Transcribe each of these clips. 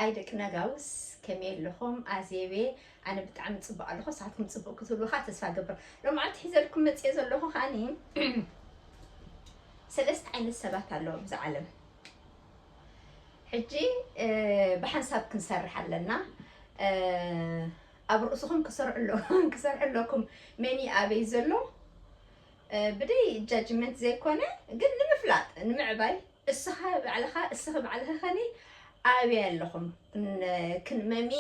ኣይ ደቂ ነጋውስ፣ ከመይ ኣለኹም? ኣዜቤ፣ ኣነ ብጣዕሚ ጽቡቕ ኣለኹ። ንስኻትኩም ጽቡቕ ክትብሉኻ ተስፋ ገብር። ሎማዓንቲ ሒዘልኩም መጽየ ዘለኹ ከኣኒ ሰለስተ ዓይነት ሰባት ኣለዉ ኣብዚ ዓለም። ሕጂ፣ እ፣ ብሓንሳብ ክንሰርሕ ኣለና። እ፣ ኣብ ርእስኹም ክሰርሑ ኣሎ-፣ ክሰርሑ ኣለኩም። መን እዩ ኣበይ ዘሎ? እ፣ ብደይ ጃጅመንት ዘይኮነ፣ ግን ንምፍላጥ፣ ንምዕባይ፣ እስኻ ባዕልኻ፣ እስኺ ባዕልኺ ኸኒ ኣበይ ኣለኹም? ክን-፣ ክንመሚ፣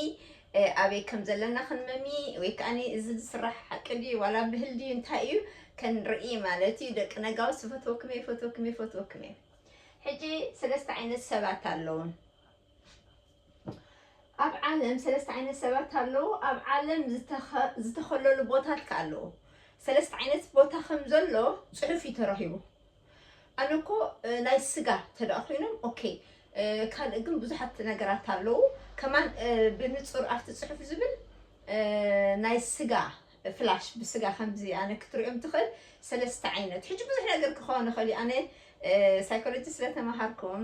እ፣ ኣበይ ከም ዘለና ክንመሚ፣ ወይ ከኣኒ እዚ ዝስራሕ ሓቂ ድዩ ዋላ ብህል ድዩ እንታይ እዩ ከንርኢ ማለት እዩ። ደቂ ነጋውስ ይፈትወኩም እየ፣ ይፈትወኩም እየ፣ ይፈትወኩም እየ። ሕጂ ሰለስተ ዓይነት ሰባት ኣለዉ። ኣብ ዓለም ሰለስተ ዓይነት ሰባት ኣለዉ። ኣብ ዓለም ዝተኸ-፣ ዝተኸለሉ ቦታት ከ ኣለዉ። ሰለስተ ዓይነት ቦታ ከም ዘሎ ጽሑፍ እዩ ተረኺቡ። ኣነ እኮ፣ እ፣ ናይ ስጋ ተደኣ ኮይኖም፣ ኦኬ፣ እ፣ ካልእ ግን ብዙሓት ነገራት ኣለዉ። ከማን፣ እ፣ ብንጹር ኣብቲ ጽሑፍ ዝብል፣ እ፣ ናይ ስጋ ፍላሽ ብስጋ ከምዚ ኣነ ክትሪኦም ትኽእል ሰለስተ ዓይነት። ሕጂ ብዙሕ ነገር ክኸውን ይኽእል እዩ። ኣነ፣ እ፣ ሳይኮሎጂ ስለ ተማሃርኩም፣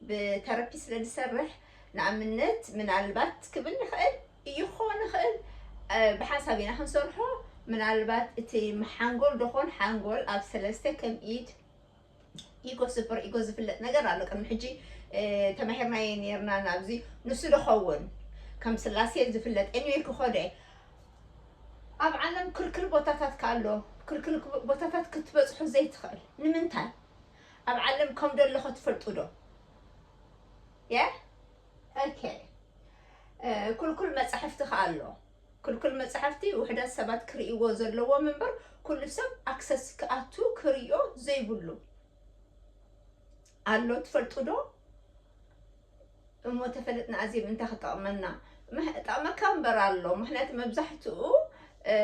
ብተረፒ ስለ ዝሰርሕ፣ ንኣብነት ምናልባት ክብል ይኽእል እዩ፣ ክኸውን ይኽእል፣ እ፣ ብሓንሳብ ኢና ክንሰርሖ። ምናልባት እቲ ሓንጎል ዶኾን ሓንጎል ኣብ ሰለስተ ከም ኢድ ኢጎ፣ ሱፐር ኢጎ ዝፍለጥ ነገር ኣሎ። ቅድሚ ሕጂ፣ እ፣ ተማሂርናዮ ነይርና። ናብዚ ንሱ ዶ ኸውን ከም ስላሴ ዝፍለጥ? ኤኒዌይ ክኾደ ኣብ ዓለም ክልክል ቦታታት ከ ኣሎ። ክልክል ቦታታት ክትበጽሑ ዘይትኽእል ንምንታይ? ኣብ ዓለም ከም ደለኹ ትፈልጡ ዶ? የ? ኦኬ። እ፣ ክልኩል መጻሕፍቲ ከ ኣሎ። ክልኩል መጻሕፍቲ ውሕዳት ሰባት ክርእይዎ ዘለዎም እምበር፣ ኩሉ ሰብ ኣክሰስ ክኣቱ ክርእዮ ዘይብሉ ኣሎ። ትፈልጡ ዶ? እሞ ተፈለጥና ኣዜብ እንታይ ክጠቕመና? ምህ-፣ ጠቕመካ እምበር ኣሎ። ምኽንያቱ መብዛሕትኡ፣ እ፣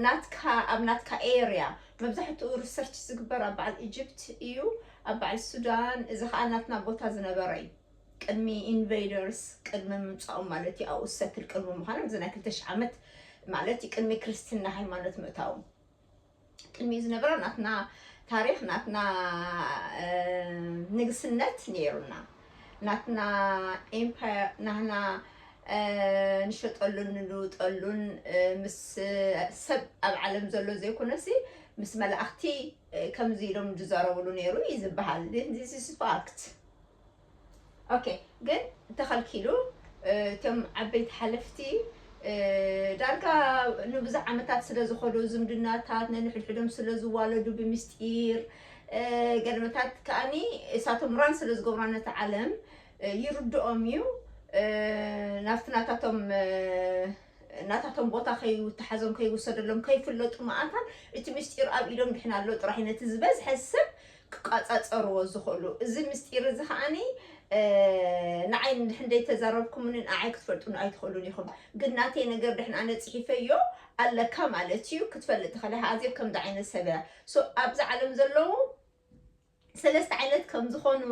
ናትካ፣ ኣብ ናትካ ኤርያ መብዛሕትኡ ሪሰርች ዝግበር ኣብ በዓል ኢጅፕት እዩ፣ ኣብ በዓል ሱዳን። እዚ ኸኣ ናትና ቦታ ዝነበረ እዩ። ቅድሚ ኢንቬደርስ፣ ቅድሚ ምምጻኦም ማለት እዩ፣ ኣብኡ ሰትል ቅድሚ ምዃኖም፣ እዚ ናይ ክልተ ሽሕ ዓመት ማለት እዩ፣ ቅድሚ ክርስትና ሃይማኖት ምእታዎም። ቅድሚ ዝነበረ ናትና ታሪኽ፣ ናትና፣ እ፣ ንግስነት ነይሩና። ናትና ኤምፓየር፣ ናህና፣ እ፣ ንሸጠሉን ንልውጠሉን፣ እ፣ ምስ ሰብ ኣብ ዓለም ዘሎ ዘይኮነሲ፣ ምስ መላእኽቲ፣ እ፣ ከምዚ ኢሎም ዝዛረብሉ ነይሩ እዩ ዝበሃል። This is fact። ኦኬ፣ ግን ተኸልኪሉ። እ፣ እቶም ዓበይቲ ሓለፍቲ፣ እ፣ ዳርጋ ንብዙሕ ዓመታት ስለ ዝኸዱ ዝምድናታት ነንሕድሕዶም ስለ ዝዋለዱ ብምስጢር፣ እ፣ ገለመታት ከኣኒ እሳቶም ራን ስለ ዝገብራ ነቲ ዓለም፣ እ፣ ይርድኦም እዩ። እ፣ ናብቲ ናታቶም፣ እ፣ ናታቶም ቦታ ከይተሓዞም ከይውሰደሎም ከይፍለጡ መኣታን እቲ ምስጢር ኣብ ኢዶም ድሕን ኣሎ ጥራሕ ነቲ ዝበዝሐ ሰብ ክቃጻጸርዎ ዝኽእሉ። እዚ ምስጢር እዚ ከኣኒ፣ እ፣ ንዓይ እንድሕን ዘይተዛረብኩምኒ ንዓይ ክትፈልጡኒ ኣይትኽእሉን ኢኹም። ግን ናተይ ነገር ድሕን ኣነ ጽሒፈዮ ኣለካ ማለት እዩ። ክትፈልጥ ትኽእል ኢኻ ኣዜብ ከምዚ ዓይነት ሰብ እያ። ሶ ኣብዚ ዓለም ዘለዉ ሰለስተ ዓይነት ከም ዝኾኑ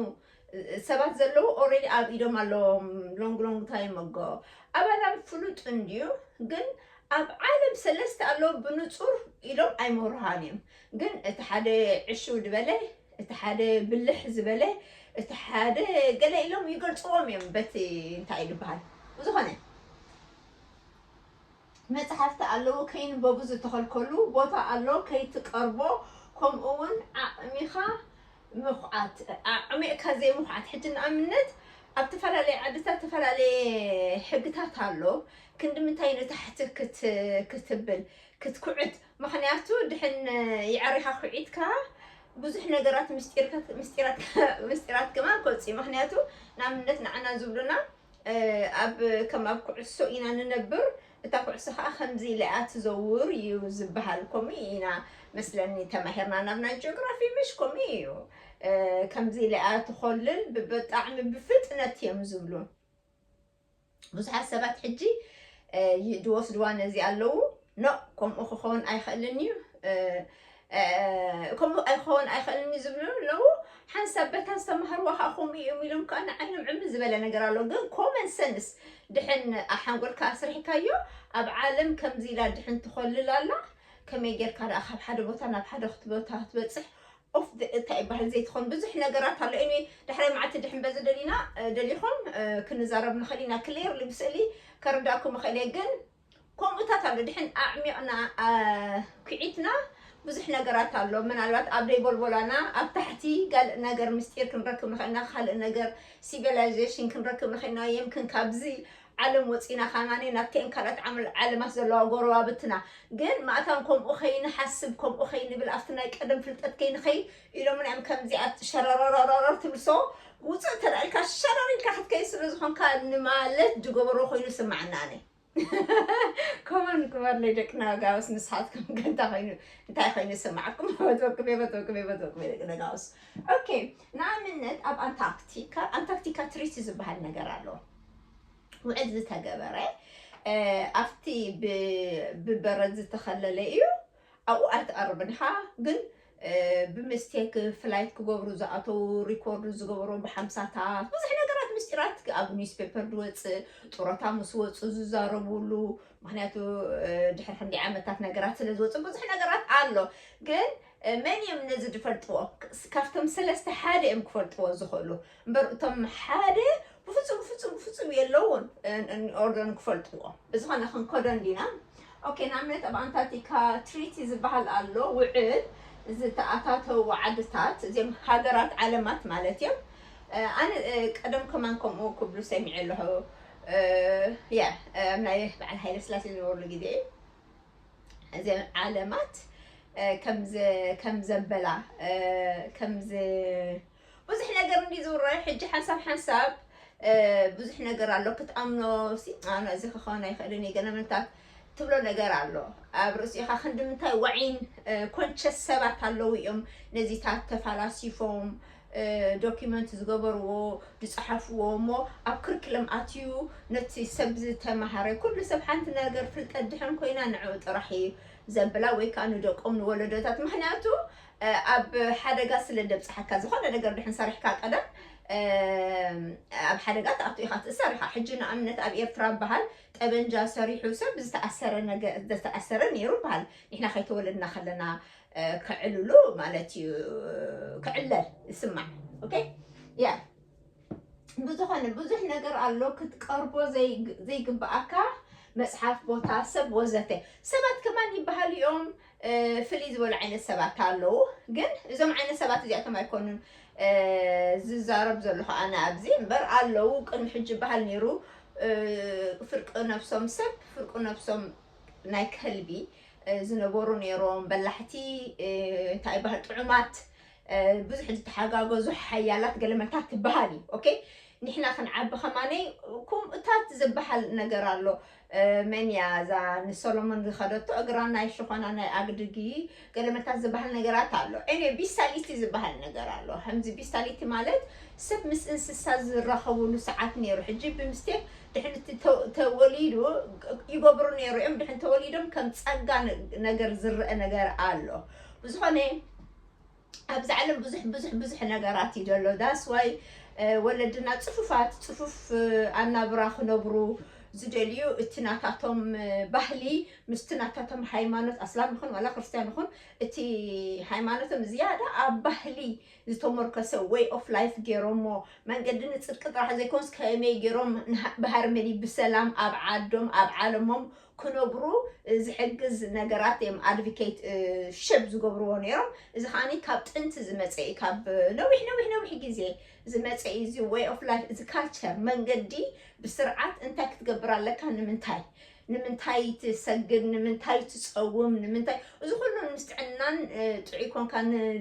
ሰባት ዘለዉ ኦልሬዲ ኣብ ኢዶም ኣለዎም። ሎንግ ሎንግ ታይም ኣጎ ኣባላም ፍሉጥ እንድዩ፣ ግን ኣብ ዓለም ሰለስተ ኣለዉ ብንጹር ኢዶም ኣይመብርሃን እዮም። ግን እቲ ሓደ ዕሽው ዝበለ፣ እቲ ሓደ ብልሕ ዝበለ፣ እቲ ሓደ ገለ ኢሎም ይገልጽዎም እዮም በቲ እንታይ እዩ ዝበሃል። ብዝኾነ መጽሓፍቲ ኣለዉ ከይንበቡ ዝተኸልከሉ፣ ቦታ ኣሎ ከይትቀርቦ፣ ከምኡ እውን ዓቕሚኻ ምኹዓት፣ ኣዕሚቕካ ዘይምኹዓት። ሕጂ ንኣብነት ኣብ ተፈላለየ ዓድታት ተፈላለየ ሕግታት ኣሎ። ክንዲ ምንታይ ንታሕቲ ክት-፣ ክትብል፣ ክትኩዕት? ምኽንያቱ ድሕን የዕሪኻ ኩዒትካ ብዙሕ ነገራት ምስጢርካ-፣ ምስጢራት፣ ምስጢራት ከማን ክወጽእ እዩ። ምኽንያቱ ንኣብነት ንዓና ዝብሉና፣ እ፣ ኣብ፣ ከም ኣብ ኩዕሶ ኢና ንነብር፣ እታ ኩዕሶ ኸኣ ከምዚ ኢላ እያ ትዘውር እዩ ዝበሃል። ከምኡ ኢና መስለኒ ተማሂርና ናብ ናይ ጂኦግራፊ፣ ምሽ ከምኡ እዩ። እ፣ ከምዚ ኢላ እያ ትኾልል፣ ብ-፣ ብጣዕሚ ብፍጥነት እዮም ዝብሉ። ብዙሓት ሰባት ሕጂ፣ እ፣ ይ-፣ ዝወስድዋ ነዚ ኣለዉ። ኖ፣ ከምኡ ክኸውን ኣይኽእልን እዩ። እ፣ እ፣ ከምኡ ኣይኸውን ኣይኽእልን እዩ ዝብሉ ኣለዉ። ሓንሳብ በታ ዝተማሃርዋ ኸዓ ከምኡ እዮም ኢሎም ከኣ ንዓይኖም ዕምል ዝበለ ነገር ኣሎ። ግን ኮመን ሰንስ ድሕን ሓንጎልካ ኣስሪሕካዮ፣ ኣብ ዓለም ከምዚ ኢላ ድሕን ትኾልል ኣላ፣ ከመይ ጌርካ ደኣ ካብ ሓደ ቦታ ናብ ሓደ ክት-፣ ቦታ ክትበጽሕ? ኦፍ እንታይ ይበሃል ዘይትኾን ብዙሕ ነገራት ኣሎ። Anyway፣ ዳሕራይ መዓልቲ ድሕን በዚ ደሊና ደሊኹም ክንዛረብ ንኽእል ኢና። ክሌርሊ ብስእሊ ከረዳእኩም እኽእል እየ፣ ግን ከምኡታት ኣሎ። ድሕን ኣዕሚቕና ኩዒትና ብዙሕ ነገራት ኣሎ። ምናልባት ኣብ ደይ ቦልቦላና ኣብ ታሕቲ ካልእ ነገር ምስጢር ክንረክብ ንኽእል ኢና፣ ካልእ ነገር ሲቪላይዜሽን ክንረክብ ንኽእል ኢና። የምክን ካብዚ ዓለም ወፂና ከማኒ ናብተን ካልኦት ዓመል ዓለማት ዘለዋ ጎረባብትና። ግን ማእታን ከምኡ ከይንሓስብ፣ ከምኡ ከይንብል፣ ኣብቲ ናይ ቀደም ፍልጠት ከይንኸይድ ኢሎምና እዮም። ከምዚኣ ሸረረረረር ትብል ሰው ውፅእ ተላኢልካ ሸረር ኢልካ ክትከይድ ስለ ዝኾንካ ንማለት ዝገበሮ ኮይኑ ስማዕና ኣነ። ኮመን ግበርለይ ደቂ ነጋውስ፣ ንስኻትኩም ከ እንታይ ኮይኑ እንታይ ኮይኑ ይስማዓኩም? በትወኩም እየ፣ በትወኩም እየ፣ በትወኩም እየ ደቂ ነጋውስ። ኦኬ፣ ንኣብነት ኣብ ኣንታርክቲካ፣ ኣንታርክቲካ ትሪቲ ዝበሃል ነገር ኣሎ። ውዕል ዝተገበረ ኣብቲ ብበረድ ዝተኸለለ እዩ። ኣብኡ ኣይትቐርብን ኢኻ፣ ግን ብሚስቴክ ፍላይት ክገብሩ ዝኣተው፣ ሪኮርድ ዝገበሩ ብሓምሳታት ብዙሕ ነገራት ምስጢራት ኣብ ኒውስፔፐር ዝወፅእ፣ ጡረታ ምስ ወፁ ዝዛረቡሉ። ምክንያቱ ድሕሪ ክንደይ ዓመታት ነገራት ስለ ዝወፁ ብዙሕ ነገራት ኣሎ። ግን መን እዮም ነዚ ዝፈልጥዎ? ካብቶም ሰለስተ ሓደ እዮም ክፈልጥዎ ዝኽእሉ። እምበር እቶም ሓደ ብፍፁም ብፍፁም ብፍፁም የለውን ኦርደን ክፈልጥዎ። ብዝኾነ ክንከዶ እንዲና። ኦኬ፣ ንኣብነት ኣብ ኣንታርክቲካ ትሪቲ ዝበሃል ኣሎ፣ ውዕል ዝተኣታተው ዓድታት፣ እዚም ሃገራት ዓለማት ማለት እዮም። ኣነ ቀደም ከማን ከምኡ ክብሉ ሰሚዐ ኣለኹ። ያ ናይ በዓል ሃይለ ስላሴ ዝነበርሉ ግዜ እዚም ዓለማት ከም ዘበላ ከም ብዙሕ ነገር እንዲ ዝውራዩ። ሕጂ ሓንሳብ ሓንሳብ ብዙሕ ነገር ኣሎ ክትኣምኖ። ኣነ እዚ ክኸውን ኣይኽእልን እዩ፣ ገለ ምንታት ትብሎ ነገር ኣሎ ኣብ ርእሲኻ። ክንዲ ምንታይ ዋዒን ኮንቸስ ሰባት ኣለዉ እዮም ነዚታት ተፋላሲፎም ዶኪመንት ዝገበርዎ ዝፀሓፍዎ እሞ ኣብ ክርክለም ኣትዩ ነቲ ሰብ ዝተማሃረ ኩሉ ሰብ ሓንቲ ነገር ፍልጠት ድሕን ኮይና ንዕኡ ጥራሕ እዩ ዘብላ ወይ ከዓ ንደቆም ንወለዶታት። ምክንያቱ ኣብ ሓደጋ ስለ ደብፅሓካ ዝኾነ ነገር ድሕን ሰሪሕካ ቀደም ኣብ ሓደጋ ትኣቱ ኢኻ ትእሰር ኢኻ። ሕጂ ንኣብነት ኣብ ኤርትራ በሃል ጠበንጃ ሰሪሑ ሰብ ዝተኣሰረ ነገ- ዝተኣሰረ ነይሩ በሃል። ንሕና ከይተወለድና ከለና ክዕልሉ ማለት እዩ ክዕለል ይስማዕ። ኦኬ ያ ብዝኾነ ብዙሕ ነገር ኣሎ ክትቀርቦ ዘይግብኣካ፣ መፅሓፍ፣ ቦታ፣ ሰብ ወዘተ። ሰባት ከማን ይበሃሉ እዮም። ፍልይ ዝበሉ ዓይነት ሰባት ኣለዉ። ግን እዞም ዓይነት ሰባት እዚኣቶም ኣይኮኑን ዝዛረብ ዘለኹ ኣነ ኣብዚ እምበር ኣለዉ። ቅድሚ ሕጂ ይበሃል ነይሩ ፍርቂ ነብሶም ሰብ ፍርቂ ነብሶም ናይ ከልቢ ዝነበሩ ነይሮም። በላሕቲ እንታይ ይበሃል ጥዑማት ብዙሕ ዝተሓጋገዙ ሓያላት ገለመልታት ትበሃል እዩ። ኦኬ ንሕና ክንዓቢ ከማነይ ከምኡታት ዝበሃል ነገር ኣሎ። መን እያ እዛ ንሰሎሞን ዝኸደቶ እግራ ናይ ሽኾና ናይ ኣግድጊ ገለመልታት ዝበሃል ነገራት ኣሎ። ኔ ቢስታሊቲ ዝበሃል ነገር ኣሎ። ከምዚ ቢስታሊቲ ማለት ሰብ ምስ እንስሳ ዝራኸብሉ ሰዓት ነይሩ። ሕጂ ብምስቴክ ድሕን ተወሊዱ ይገብሩ ነይሩ እዮም። ድሕን ተወሊዶም ከም ጸጋ ነገር ዝረአ ነገር ኣሎ። ብዝኾነ ኣብዚ ዓለም ብዙሕ ብዙሕ ብዙሕ ነገራት እዩ ዘሎ። ዳስ ዋይ ወለድና ፅፉፋት ፅፉፍ ኣናብራ ክነብሩ ዝደልዩ እቲ ናታቶም ባህሊ ምስቲ ናታቶም ሃይማኖት ኣስላም ይኹን ዋላ ክርስትያን ይኹን እቲ ሃይማኖቶም ዝያዳ ኣብ ባህሊ ዝተመርከሰ ወይ ኦፍ ላይፍ ገይሮሞ መንገዲ ንፅድቂ ጥራሕ ዘይኮንስ ከመይ ገይሮም ብሃርመኒ ብሰላም ኣብ ዓዶም ኣብ ዓለሞም ክነብሩ ዝሕግዝ ነገራት እዮም ኣድቮኬት ሸብ ዝገብርዎ ነይሮም። እዚ ከዓኒ ካብ ጥንቲ ዝመፀ እዩ፣ ካብ ነዊሕ ነዊሕ ነዊሕ ግዜ ዝመፀ እዩ። እዚ ወይ ኦፍ ላይፍ እዚ ካልቸር መንገዲ ብስርዓት እንታይ ክትገብር ኣለካ ንምንታይ ንምንታይ ትሰግድ ንምንታይ ትፀውም ንምንታይ እዚ ኩሉ ምስ ጥዕናን ጥዑይ ኮንካ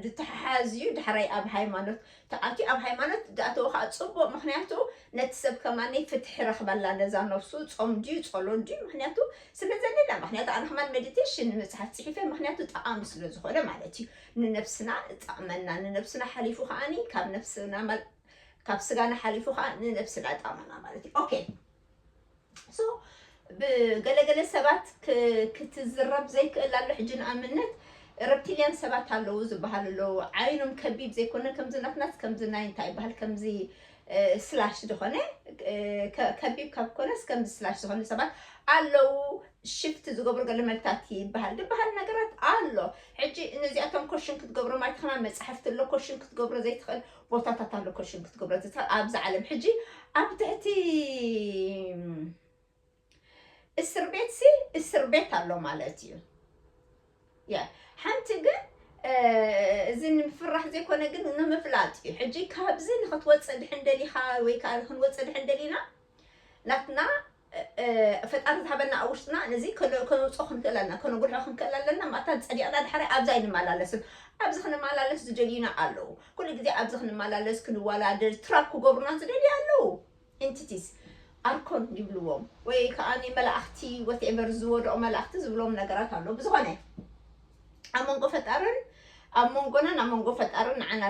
ዝተሓሓዝ እዩ። ዳሕራይ ኣብ ሃይማኖት ተኣትዩ ኣብ ሃይማኖት ዝኣተወ ከዓ ፅቡቅ ምክንያቱ ነቲ ሰብ ከማነይ ፍትሒ ረክበላ ነዛ ነብሱ ፆም ድዩ ፀሎት ድዩ ምክንያቱ ስለ ዘድልየና ምክንያቱ ኣነ ከማን ሜዲቴሽን መፅሓፍ ፅሒፈ ምክንያቱ ጠቃሚ ስለ ዝኮነ ማለት እዩ። ንነብስና እጠቅመና ንነብስና ሓሊፉ ከዓኒ ካብ ነብስና ካብ ስጋና ሓሊፉ ከዓ ንነብስና እጠቅመና ማለት እዩ። ኦኬ ሶ ብገለገለ ሰባት ክትዝረብ ዘይክእል ኣሎ። ሕጂ ንኣብነት ረፕቲልያን ሰባት ኣለዉ ዝበሃል ኣለዉ ዓይኖም ከቢብ ዘይኮነ ከምዚ ናትናት ከምዚ ናይ እንታይ ይበሃል ከምዚ ስላሽ ዝኾነ ከቢብ ካብ ኮነስ ከምዚ ስላሽ ዝኾነ ሰባት ኣለዉ። ሽፍት ዝገብሩ ገለ መልታት ይበሃል ዝበሃል ነገራት ኣሎ። ሕጂ ነዚኣቶም ኮሽን ክትገብሮም ኣይትኽእልን። መፅሓፍቲ ኣሎ ኮሽን ክትገብሮ ዘይትኽእል፣ ቦታታት ኣሎ ኮሽን ክትገብሮ ዘይትኽእል ኣብዚ ዓለም። ሕጂ ኣብ ትሕቲ እስር ቤት ሲ እስር ቤት ኣሎ ማለት እዩ። ያ ሓንቲ ግን እዚ ንምፍራሕ ዘይኮነ ግን ንምፍላጥ እዩ። ሕጂ ካብዚ ንክትወፅእ ድሕን ደሊኻ ወይ ከዓ ክንወፅእ ድሕን ደሊና ናትና ፈጣሪ ዝሃበና ኣብ ውሽጥና ነዚ ከነውፅኦ ክንክእል ኣለና፣ ከነጉልሖ ክንክእል ኣለና። ማታ ፀዲቕና ድሓረ ኣብዛ ኣይንመላለስን። ኣብዚ ክንመላለስ ዝደልዩና ኣለዉ። ኩሉ ግዜ ኣብዚ ክንመላለስ ክንወዳደር ትራክ ክገብሩና ዝደልዩ ኣለዉ። ኢንቲቲስ ኣርኮን ይብልዎም ወይ ከዓ መላእኽቲ ወትኤቨር ዝወደቑ መላእኽቲ ዝብሎም ነገራት ኣሎ። ብዝኾነ ኣብ መንጎ ፈጣርን ኣብ መንጎናን ኣብ መንጎ ፈጣርን ንዓና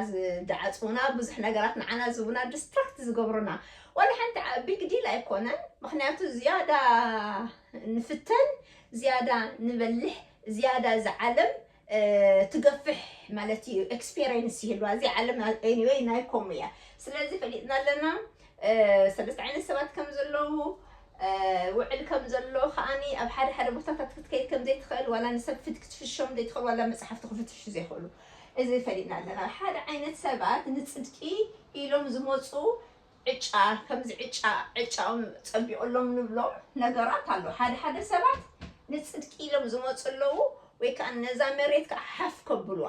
ዝዓፅቡና ብዙሕ ነገራት ንዓና ዝቡና ዲስትራክት ዝገብሩና ዋላ ሓንቲ ቢግ ዲል ኣይኮነን። ምክንያቱ ዝያዳ ንፍተን፣ ዝያዳ ንበልሕ፣ ዝያዳ እዚ ዓለም ትገፍሕ ማለት እዩ። ኤክስፔሪንስ ይህልዋ እዚ ዓለም። ኤኒወይ ናይ ኮሙ እያ። ስለዚ ፈሊጥና ኣለና ሰለስተ ዓይነት ሰባት ከም ዘለዉ፣ ውዕል ከም ዘሎ ከዓኒ ኣብ ሓደ ሓደ ቦታታት ክትከይድ ከም ዘይትኽእል፣ ዋላ ንሰብ ክትፍሾም ዘይትኽእል፣ ዋላ መፅሓፍቲ ክፍትሹ ዘይኽእሉ። እዚ ፈሊጥና ኣለና። ሓደ ዓይነት ሰባት ንፅድቂ ኢሎም ዝመፁ ዕጫ፣ ከምዚ ዕጫ ዕጫኦም ፀቢቑሎም ንብሎም ነገራት ኣሎ። ሓደ ሓደ ሰባት ንፅድቂ ኢሎም ዝመፁ ኣለዉ ወይ ከዓ ነዛ መሬት ከዓ ሓፍ ከብልዋ።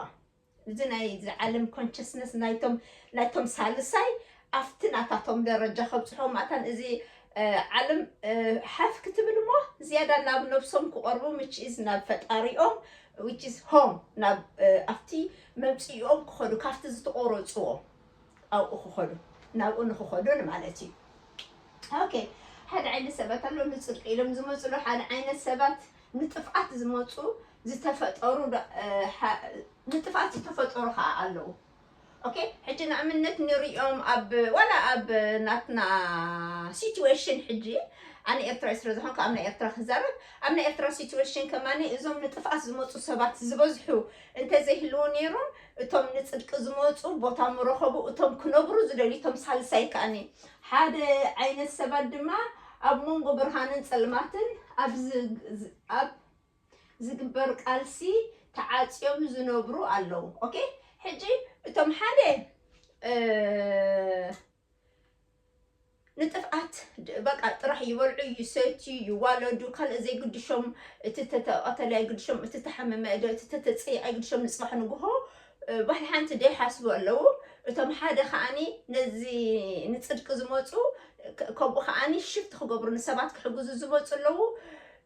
እዚ ናይ ዝዓለም ኮንሽስነስ ናይቶም ናይቶም ሳልሳይ ኣብቲ ናታቶም ደረጃ ከብፅሖም ማእታን እዚ ዓለም ሓፍ ክትብል እሞ ዝያዳ ናብ ነብሶም ክቐርቡ ምችኢዝ ናብ ፈጣሪኦም which is home ናብ ኣብቲ መምፅኦም ክኸዱ ካብቲ ዝተቆረፅዎ ኣብኡ ክኸዱ ናብኡ ንክኸዱ ማለት እዩ። ኦኬ ሓደ ዓይነት ሰባት ኣሎ ንፅድቂ ኢሎም ዝመፅሉ ሓደ ዓይነት ሰባት ንጥፍኣት ዝመፁ ዝተፈጠሩ ንጥፍኣት ዝተፈጠሩ ከዓ ኣለዉ። ኦኬ ሕጂ ንኣብነት ንሪኦም ኣብ ዋላ ኣብ ናትና ሲትዌሽን ሕጂ ኣነ ኤርትራዊ ስለ ዝኾንኩ ኣብ ናይ ኤርትራ ክዛረብ ኣብ ናይ ኤርትራ ሲትዌሽን ከማኒ እዞም ንጥፍኣት ዝመፁ ሰባት ዝበዝሑ እንተዘይህልዉ ነይሮም እቶም ንፅድቂ ዝመፁ ቦታ ምረኸቡ እቶም ክነብሩ ዝደልዩ እቶም ሳልሳይ ከኣኒ ሓደ ዓይነት ሰባት ድማ ኣብ መንጎ ብርሃንን ፀልማትን ኣብ ዝግ- ዝ- ኣብ ዝግበር ቃልሲ ተዓፅዮም ዝነብሩ ኣለዉ። ኦኬ ሕጂ እቶም ሓደ ንጥፍኣት በቃ ጥራሕ ይበልዑ፣ ይሰትዩ፣ ይዋለዱ፣ ካልእ ዘይግድሾም፣ እቲ ተተቐተለ ኣይግድሾም፣ እቲ ተሓመመ፣ እቲ ተተፀየ ኣይግድሾም፣ ንፅባሕ ንግሆ ባህሊ ሓንቲ ደይሓስቡ ኣለዉ። እቶም ሓደ ከዓኒ ነዚ ንፅድቂ ዝመፁ ከምኡ ከዓኒ ሽፍት ክገብሩ ንሰባት ክሕግዙ ዝመፁ ኣለዉ።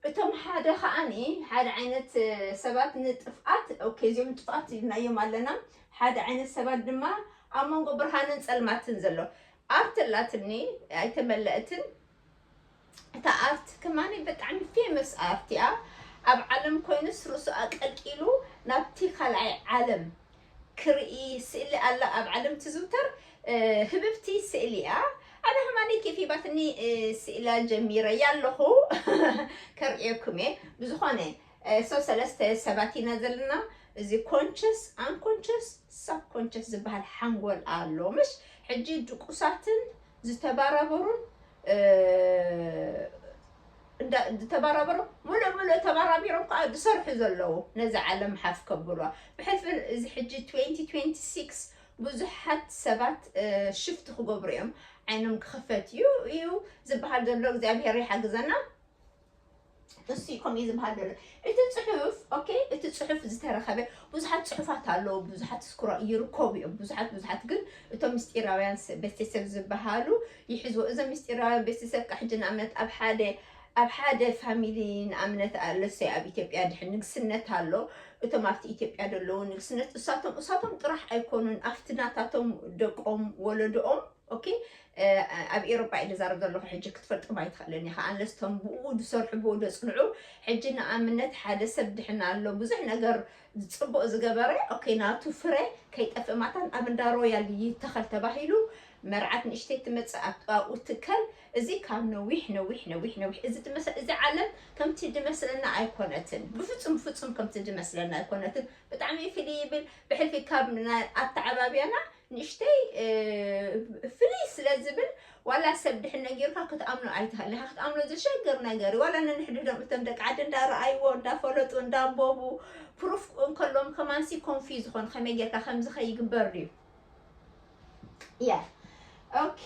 እቶም ሓደ ከዓኒ ሓደ ዓይነት ሰባት ንጥፍኣት ኦኬ እዚኦም ጥፍኣት ኢልናዮም ኣለና። ሓደ ዓይነት ሰባት ድማ ኣብ መንጎ ብርሃንን ፀልማትን ዘሎ ኣርት ኣላትኒ ኣይተመለእትን። እታ ኣርት ከማኒ ብጣዕሚ ፌመስ ኣርት እያ። ኣብ ዓለም ኮይኑስ ርእሱ ኣቀልቂሉ ናብቲ ካልኣይ ዓለም ክርኢ ስእሊ ኣላ ኣብ ዓለም ትዝውተር ህብብቲ ስእሊ እያ። ኣነ ከማኒ ኬፍ ሂባትኒ ስእላ ጀሚረ እያ ኣለኹ ከርእየኩም እየ። ብዝኾነ ሰው ሰለስተ ሰባት ኢና ዘለና። እዚ ኮንሽስ፣ ኣንኮንሽስ፣ ሳብኮንሽስ ዝበሃል ሓንጎል ኣሎ ምሽ? ሕጂ ድቁሳትን ዝተባራበሩን ዝተባራበሩ ሙሉእ ሙሉእ ተባራቢሮም ከዓ ዝሰርሑ ዘለዉ ነዚ ዓለም ሓፍ ከብልዋ ብሕልፊ እዚ ሕጂ ትዌንቲ ትዌንቲ ሲክስ ብዙሓት ሰባት ሽፍት ክገብሩ እዮም። ዓይኖም ክኽፈት እዩ እዩ ዝበሃል ዘሎ እግዚኣብሔር ይሓግዘና። እሱ ከምኡ ዝበሃል ዘሎ እቲ ፅሑፍ ኦኬ እቲ ፅሑፍ ዝተረኸበ ብዙሓት ፅሑፋት ኣለዉ። ብዙሓት ስኩራ ይርከቡ እዮም። ብዙሓት ብዙሓት ግን እቶም ምስጢራውያን ቤተሰብ ዝበሃሉ ይሕዝዎ። እዞም ምስጢራውያን ቤተሰብ ካ ሕጂ ንኣብነት ኣብ ሓደ ኣብ ሓደ ፋሚሊ ንኣብነት ኣለሰይ ኣብ ኢትዮጵያ ድሕን ንግስነት ኣሎ። እቶም ኣብቲ ኢትዮጵያ ዘለዉ ንግስነት እሳቶም እሳቶም ጥራሕ ኣይኮኑን ኣብቲ ናታቶም ደቆም ወለዶኦም ኦኬ ኣብ ኤሮፓ እየ ዝዛረብ ዘለኹ ሕጂ ክትፈልጦም ኣይትኽእልን ኢኻ ኣንለስ ቶም ብኡ ዝሰርሑ ብኡ ዘፅንዑ። ሕጂ ንኣብነት ሓደ ሰብ ድሕን ኣሎ ብዙሕ ነገር ፅቡቕ ዝገበረ ኦኬ ናቱ ፍረ ከይጠፍእ ማታን ኣብ እንዳ ሮያል ይተኸል ተባሂሉ መርዓት ንእሽተይ ትመፅእ ኣብኡ ትከል። እዚ ካብ ነዊሕ ነዊሕ ነዊሕ ነዊሕ እዚ ድመሰ እዚ ዓለም ከምቲ ድመስለና ኣይኮነትን። ብፍፁም ብፍፁም ከምቲ ድመስለና ኣይኮነትን። ብጣዕሚ ፍልይ ይብል። ብሕልፊ ካብ ኣተዓባብያና ንእሽተይ ፍልይ ስለ ዝብል ዋላ ሰብ ድሕን ነጊርካ ክትኣምኖ ኣይትኽእል ኢኻ። ክትኣምኖ ዘሸግር ነገር እዩ። ዋላ ነንሕድሕዶም እቶም ደቂ ዓዲ እንዳረኣይዎ፣ እንዳፈለጡ፣ እንዳንበቡ፣ ፕሩፍ እንከሎም ከማንሲ ኮንፊዝ ዝኾን ከመይ ጌርካ ከምዚ ከይግበር ድዩ? ያ ኦኬ።